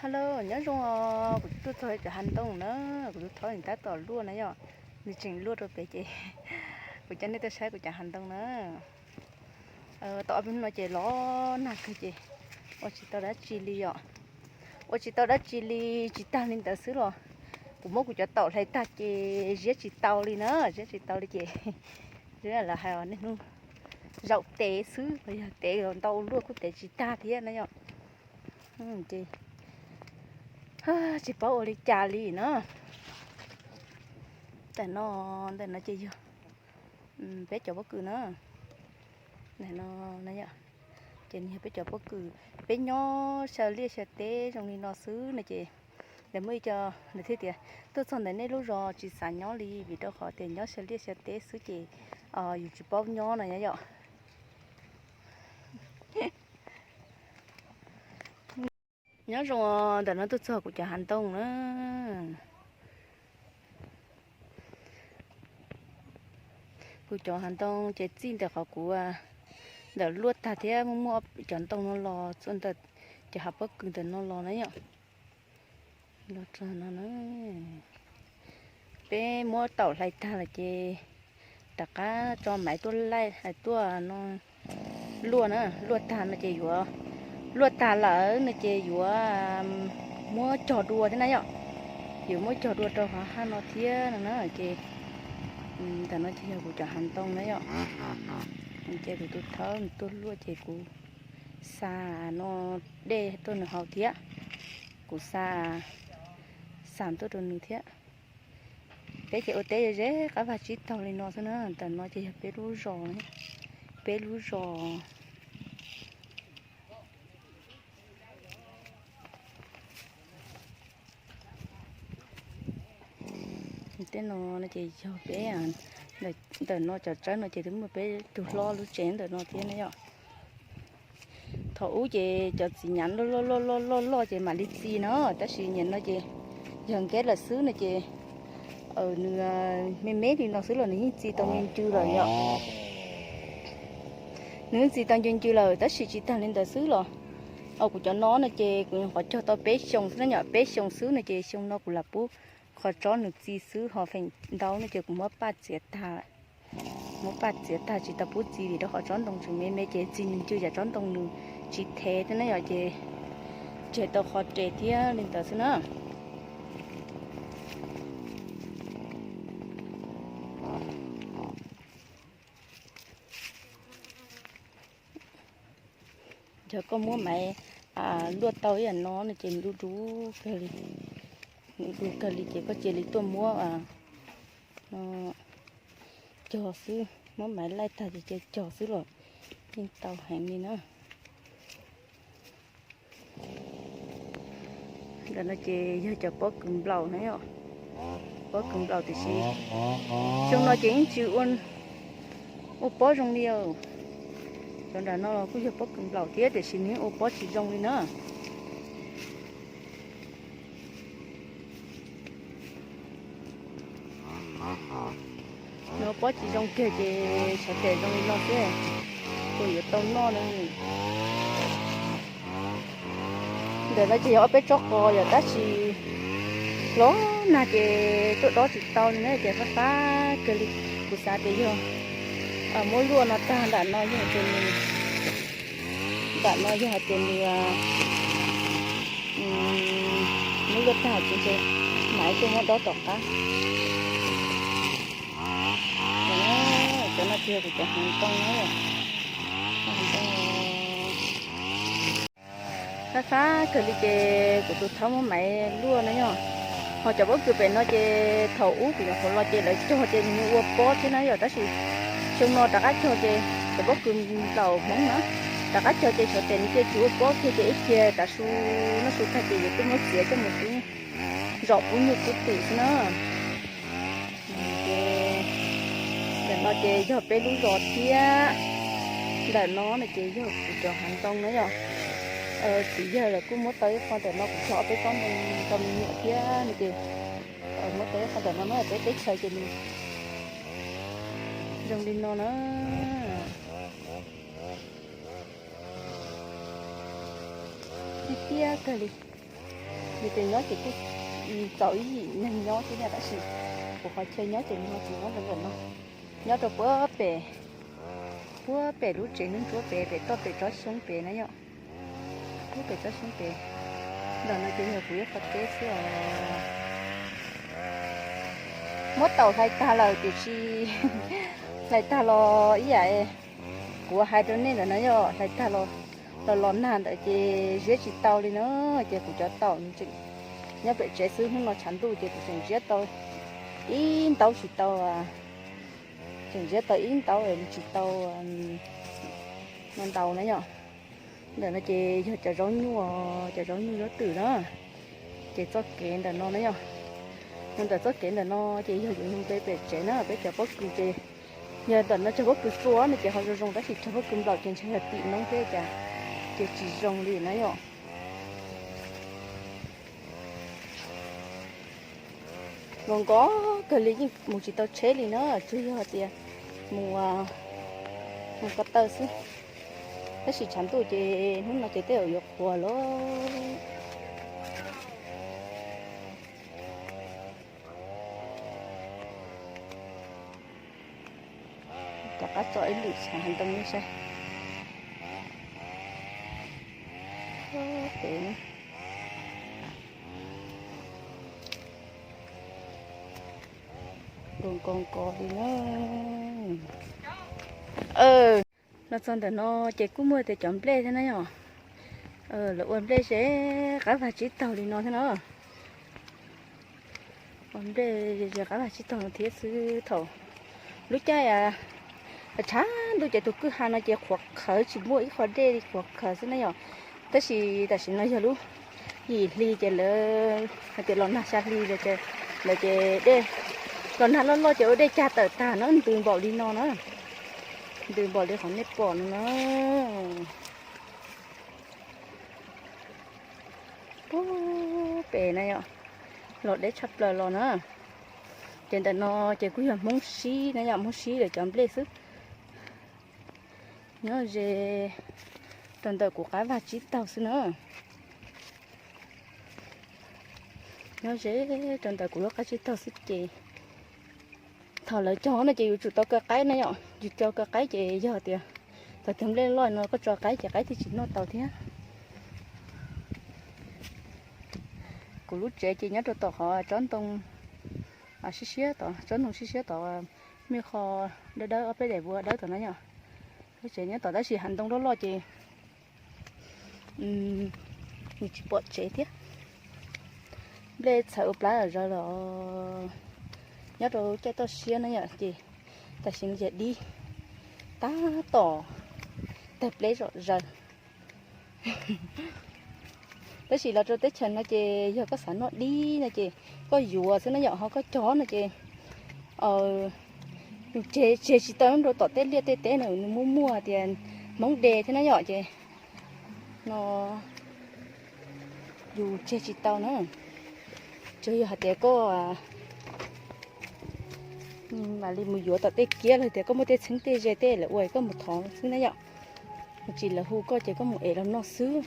Hello, nyob zoo os, kuv tuaj txog cov hav ntoo na, kuv tus thaub nws tab tom luaj na yom, nws tseem luaj rau pem ces kuv coj nej tuaj saib kuv cov hav ntoo na. Tau ob peb hnub no ces los nag kawg ces ua tsis tau dab tsi li yom, ua tsis tau dab tsi li, tsis tag li ntawd xwb los kuv muab kuv cov taum hlais tag ces ziab tsis tau li na, ziab tsis tau li ces ziab lawv hais niaj hnub zaum tev xwb los yog tev ntau luaj kuj tev tsis tag thiab na yom. Ces tsis paub ua li cas li na. Ntawm no, ntawm no ces yog peb cov pob kws na. Ntawm no, ces nws yog peb cov pob kws, peb nyob xyaw liaj xyaw teb zoo li no xwb no ces lawv muaj ib co lawv thiaj tias tuaj txog ntawm nej lub zos tsis xav nyob li vim rau qhov tias nyob xyaw liaj xyaw teb xwb ces yus tsis paub nyob no yom. Nyob zoo, ntawm no tuaj txog kuv cov hav ntoo na. Kuv cov hav ntoo ces txij ntawm qhov kuv ntawm luaj tag thiab muaj muaj cov ntoo no los txog ntawm cov hav pob kws ntawm no los na yom. Los txog no na, peb muab taum hlais tag lawm ces rov qab tso maiv tuaj laij tuaj no luaj na, luaj tag no ces yuav, luaj tag lawm no ces yuav muab cog dua thiab na yom. Yuav muab cog dua rau hauv haj no thiab no na ces ntawm no ces yog kuv cov hav ntoo na yom. Ces kuv tus thaub nws tuaj luaj ces kuv xa no dej tuaj nws haus thiab, kuv xa, xa tuaj rau nws thiab. Peb ces ua teb ze ze qab vag tsib taug li no xwb na. Ntawm no ces yog peb lub zos, peb lub zos. Tej no ces yog peb, ntawm no cov tsawb no ces twb muaj peb tus hlob lub tsev ntawm no thiab na yom. Thaum ub ces cov txiv nyav loj loj loj loj loj ces mam li txi no, tab sis nim no ces yog nkeb lawm xwb no ces nws me me li no xwb los nws yeej txi tau ncw ncw lawm yom. Nws yeej txi tau ncw ncw lawm tab sis tsis tag li ntawd xwb los, kuv cov no no ces kuv nyuam qhuav cog tau peb xyoo xwb na yom, peb xyoo xwb no ces xyoo no kuv lam pub qhov tsob nws txi xwb ho feem ntau no ces kuv muab paj txiav tag, muab paj txiav tag tsis tau pub txi vim rau qhov tsob ntoo tseem me me ces txi ncw ncw yam tsob ntoo nws tsis thev thiab na yom ces tseg tau qhov res thiab li ntawd xwb na. Yog koj muab maiv luaj tau ib yam no no ces nws du du kawg li, nws du kawg li ces koj cia li tuaj muab cog xwb, muab maiv laij tag ces cia cog xwb los yeej tau heev li na. Ntawm no ces yog cov pob kws nplaum na yom, pob kws nplaum tiam sis xyoo no ces yeej tsis ua pob zoo li. Cov nram no los kuj yog pob kws nplaum thiab tiam sis nws yeej ua pob tsis zoo li na. Nws ua pob tsis zoo kiag ces xyov tes zoo li no xwb, kuj yuav tau noj na. Ntawm no ces yog ob peb tsob qos yom tab sis los nag ces tuaj dob tsis tau li na ces fab fab kawg li. Kuv xav tias yog muab luaj no tag nram no yog tias nws, nram no yog hais tias nws muab luaj tag ces ntshe mam tuaj muab dob tom qab. Cov no ces yog kuv cov hneev ntoo na, hneev ntoo. Fab fab kawg li ces kuv tus thaub muab maiv luaj na yom. Ho cov pob kws pem no ces thaum ub kuv nyuam qhuav los ces lawv cog ces nws ua pob thiab na yom, tab sis xyoo no rov qab cog ces cov pob kws nplaum hmoov na, rov qab cog ces xyov tes nws cia tsis ua pob kiag ces ib cia tav su noj su tag ces yuav tuaj muab txiav coj mus pub zom pub nyuj pub twm xwb na. Ces ntawm no ces yog peb lub zos thiab, ntawm no no ces yog kuv cov hav ntoo na yom. Txiv yawg lawv kuj muab tau ib qho ntawm no, kuv cog ob peb tsob ntoo tau me nyuam thiab no ces muab tau ib qho ntawm no na, peb teb chaws ces nws zoo li no na. Tiag tiag kawg li. Yus ces nyob ces kuj txaus ib yim neeg nyob thiab, tab sis kuv qhov chaw nyob ces nws ho tsis nyob ntawm no, nyob rau puag pem, puag pem lub tsev ntsuab pem, pem toj pem tsob xyoob pem na yom. Puag pem tsob xyoob pem. Ntawm no ces yog kuv ib qho teb xwb os. Muab taum hlais tag lawm tiam sis hlais tag los ib yam kuv hais rau nej ntawm no yog hlais tag los, los los nag ntawd ces ziab tsis tau li na. Ces kuv cov taum nyob pem tsev xwb, hnub no tshav ntuj ces kuv tseem ziab tau ib ntaub tsis tau, tseem ziab tau ib ntaub tsis tau no ntau na yom. Ntawm no ces yog cov zaub nyuj, cov zaub nyuj zaub twm na. Ces txoj kev ntawm no na yom, ntawm txoj kev ntawm no ces yog yuav mus pem pem tsev na, peb cov pob kws ces yog ntawm no cov pob kws txua no ces ho zoo zoo, tab sis cov pob kws nplaum ces ntshe yog tim noob thiab cas ces tsis zoo li na yom. Nkaus nkaus kawg li yeej mus tsis tau tsheb li na, tsuas yog tias mus, mus ko taw xwb. Tab sis tshav ntuj ces hnub no ces tej zaum yuav qhuav lawm. Rov qab tso ib lwm xyov hav ntoo li saib. Pem nkaus nkaus nkaus li na. Los txog ntawm no ces kuj muaj tias cov nplej thiab na yom. Lawv ua nplej ze qab vag tsib taug li no thiab na. Ua nplej ze qab vag tsib taug no thiab xwb. Thaum lub caij tshav ntuj ces tus kwj ha no ces qhuav qhawv, tsis muaj ib qho dej li, qhuav qhawv xwb na yom. Tab sis tam sim no yog lub yim hli ces lawv hais tias los nag xya hli lawm ces, lawv ces dej, los nag loj loj ces ua dej cag tawm tag na, ntws npaum li no na. Ntws npaum li qhov nej pom no na. Puag pem na yom, los deb tshaj plaws los na. Ces ntawm no ces kuj yog Hmoob sib na yom, Hmoob sib lawv cov nplej xwb. Nyob ze rau ntawm kuv qab vag tsib taug xwb na. Nyob ze rau ntawm kuv lub qab tsib taug xwb ces thaum lawv cog no ces yuav tsum tau kaw qaib na yom. Yus cog kaw qaib ces yog tias thaum cog nplej loj no koj tso qaib ces qaib thiaj tsis noj tau thiab. Kuv lub tsev ces nyob rau tom qhov tsob ntoo siab siab tod, tsob ntoo siab siab tod, muaj qho dawb dawb, ob peb daim vuag dawb tod na yom. Lub tsev nyob tod tab sis hav ntoo loj loj ces nws tsis pom tsev thiab. Nplej txhawv ua plab zom zaws los nyob rau caij toj siab na yom, ces tam sim no ces dib tab tom tawg pleb zom zaws. Tab sis los rau teb chaws no ces yog koj xav noj dib no ces koj yuav xwb na yom, ho koj cog no ces yus tseg tseg tsis tau rau tom tej liaj tej teb na, nws muaj muaj tias Hmoob de thiab na yom, ces no yus tseg tsis tau na. Tsuas yog hais tias koj mam li mus yuav tom tej kiab los tias koj muaj tej txheeb tej ze tej lawv ua koj mus thov xwb na yom. Tsis lawv hu koj ces koj mus ev los noj xwb.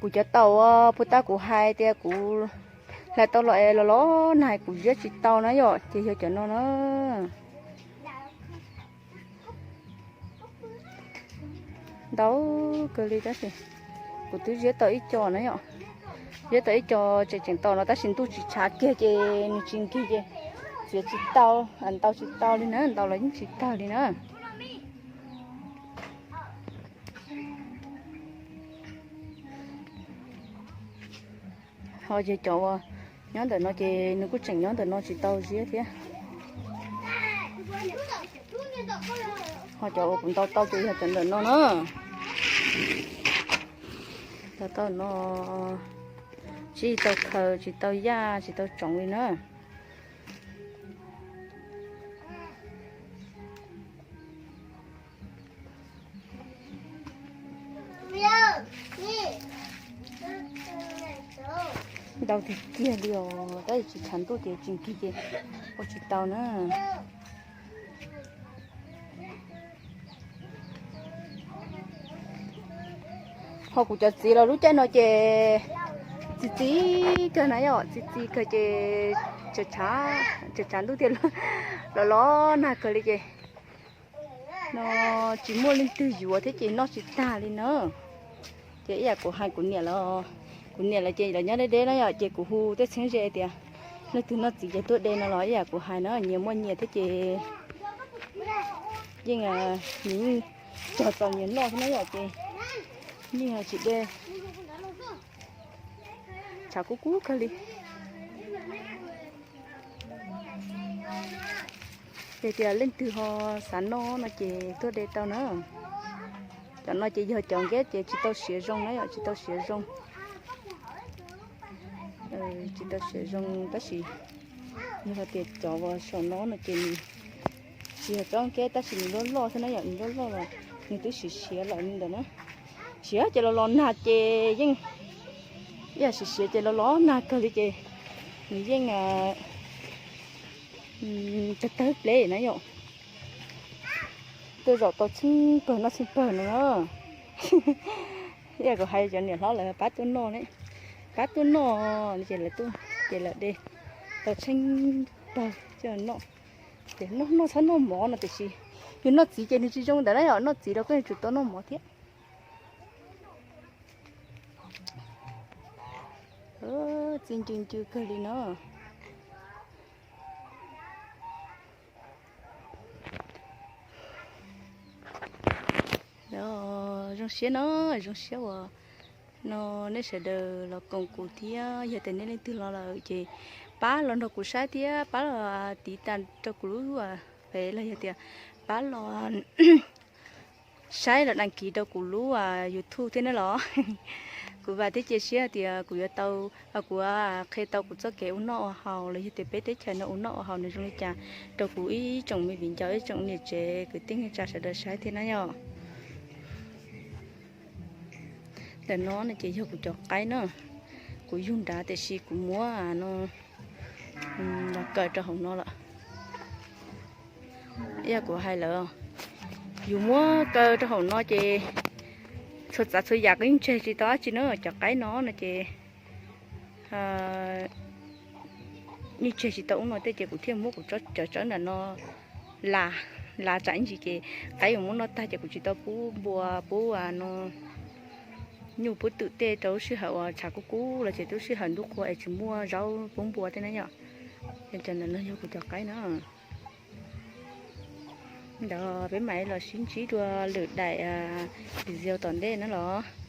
Kuv cov taum puag ta kuv hais tias kuv hlais tau los es los los nag kuv ziab tsis tau na yom, ces yog cov no na. Ntau kawg li tab sis kuv twb ziab tau ib co na yom. Ziab tau ib co tseem tseem tau no tab sis ntuj tsis tshav kiag ces nws tsis nkig ces txiav tsis tau, ntau tsis tau li na, ntau los yeej tsis tag li na. Ho ces cov uas nyob ntawm no ces nws kuj tseem nyob ntawm no tsis tau ziab thiab. Ho cov uas kuv ntaus tau ces yog cov ntawm no na. Ntaus tau no, tsis tau khaws, tsis tau yaj, tsis tau tsoov li na. Ntau tiag tiag li os, tab sis tshav ntuj ces tsis nkig ces ua tsis tau na. Ho kuv cov txiv los lub caij no ces txi txiv kawg na yom, txi txiv kawg ces tshav tshav ntuj thiab los los nag kawg li ces no tsis muaj leej twg yuav thiab ces noj tsis tag li na. Ces ib yam kuv hais kuv niam los, kuv niam lawv ces lawv nyob deb deb na yom, ces kuv hu tej txheeb ze tias leej twg noj txiv ces tuaj de no los ib yam kuv hais na, nyias muaj nyias thiab ces yeej nyias yeej cog txaus nyias noj thiab na yom, ces yeej tsis de, tshav kub kub kawg li. Ces tias leej twg ho xav noj no ces tuaj de tau na. Cov no ces yog cov nkeb ces tsis tau siav zoo na yom, tsis tau siav zoo. Tsis tau siav zoo tab sis yog hais tias cov uas saum no no ces nws tsis yog tsob nkeb tab sis nws loj loj thiab na yom, nws loj loj los nws twb siav siav lawm li ntawd na. Siav ces los los nag ces yeej, ib yam siav siav ces los los nag kawg li ces nws yeej tawg tawg pleb na yom. Tuaj zaum tau tsheej pawg noj tsheej pawg no na. Ib yam kuv hais cov niam hlob lawv pab tuaj noj ne, pab tuaj noj ces lawv tuaj ces lawv de tau tsheej pawg coj noj. Ces noj noj txhob noj mov no tiam sis yus noj txiv ces nws tsis zoo ntawd na yom, noj txiv los koj yuav tsum tau noj mov thiab. Txi ncw ncw kawg li no. Zoo siab no, zoo siab uas no nej sawv daws los koom kuv thiab, yog tias nej leej twg los lawm ces pab los nrog kuv saib thiab pab los tiv tas rau kuv lub, los yog tias pab los saib los đăng ký rau kuv lub YouTube thiab na los. Kuv vam thiab cia siab tias kuv yuav tau, kuv qhia tau kuv txoj kev ua noj ua haus los yog tias peb teb chaws no ua noj ua haus nws zoo li cas rau kuv ib tsoom me viv ncaus ib tsoom niam tsev kwv tij neej tsa sawv daws saib thiab na yom. Ntawm no no ces yog kuv cov qaib na, kuv yug nrad tiam sis kuv muab no los kaw rau hauv no lawm. Ib yam kuv hais lawm, yus muab kaw rau hauv no ces txhua txav txhua yam yeej tseg tsis tau dab tsi na, cov qaib no no ces yeej tseg tsis tau ub no tej ces kuv thiaj muab kuv cov tsawb nram no la, la tsam ib ntsis ces qaib yuav muab noj tag ces kuv tsis tau pub npua pub no nyuj pub twm tej rau lub sij hawm uas tshav kub kub los ces lub sij hawm ntuj qhua es tsis muaj zaub pub npua tej na yom. Ces cov ntawm no yog kuv cov qaib na. Ntawd peb mam los sib ntsib dua lwm daim video tom ntej na los.